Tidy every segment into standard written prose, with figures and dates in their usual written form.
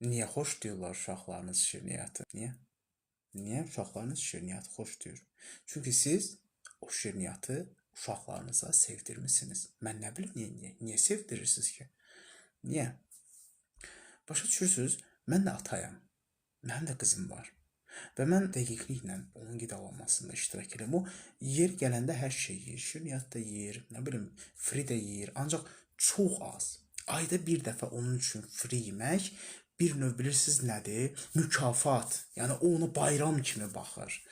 Niyə xoşlayırlar uşaqlarınız şirniyyatı? Niyə? Niyə uşaqlarınız şirniyyatı xoşlayır? Çünki siz o şirniyyatı uşaqlarınıza sevdirmisiniz. Mən nə bilim niyə? Niyə sevdirirsiniz ki? Niyə? Başa düşürsünüz? Mən də atayam. Mənim də qızım var. Və mən dəqiqliklə onun qidalanmasında iştirak edirəm. O yer gələndə hər şey yeyir. Şirniyyat da yeyir, nə bilim, fri də yeyir. Ancaq çox az. Ayda bir dəfə onun üçün fri yemək bir növ bilirsiniz nədir? Mükafat. Yəni o ona bayram kimi baxır.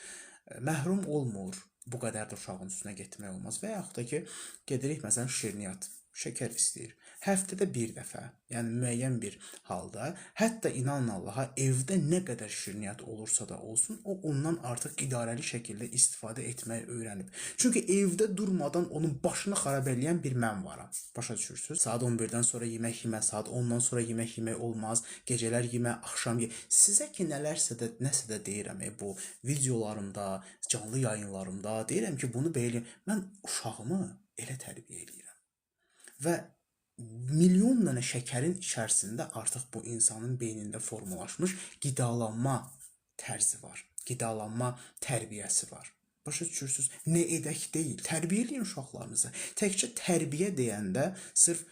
Məhrum olmur. Bu qədər də uşağın üstünə getmək olmaz. Və yaxud da ki, gedirik məsələn şirniyyat, şəkər istəyir. Həftədə bir dəfə, yəni müəyyən bir halda, hətta inanın Allaha evdə nə qədər şirniyyat olursa da olsun, o ondan artıq idarəli şəkildə istifadə etməyi öyrənib. Çünki evdə durmadan onun başını xarab eləyən bir mən varam. Başa düşürsüz? Saat 11-dən sonra yemək yemə, saat 10-dan sonra yemək yemək olmaz, gecələr yemə, axşam ye. Sizə ki nələrsə də, nəsə də deyirəm bu videolarımda, canlı yayınlarımda deyirəm ki, bunu belə eləyin. Mən uşağımı elə tərbiyə eləyirəm. Və milyon dənə şəkərin içərisində artıq bu insanın beynində formalaşmış qidalanma tərzi var. Qidalanma tərbiyəsi var. Başa düşürsüz? Nə edək deyil. Tərbiyə eləyin uşaqlarınızı. Təkcə tərbiyə deyəndə sırf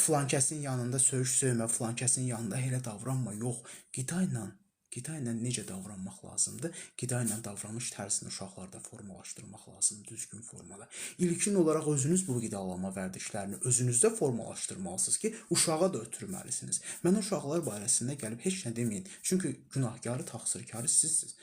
filankəsin yanında söyüş söymə, filankəsin yanında elə davranma, yox. Qida ilə necə davranmaq lazımdır? Qida ilə davranış tərzini uşaqlarda formalaşdırmaq lazımdır, düzgün formada. İlkin olaraq özünüz bu qidalanma vərdişlərini özünüzdə formalaşdırmalısınız ki, uşağa da ötürməlisiniz. Mən uşaqlar barəsində gəlib heç nə deməyin. Çünki günahkarı, təqsirkarı sizsiniz.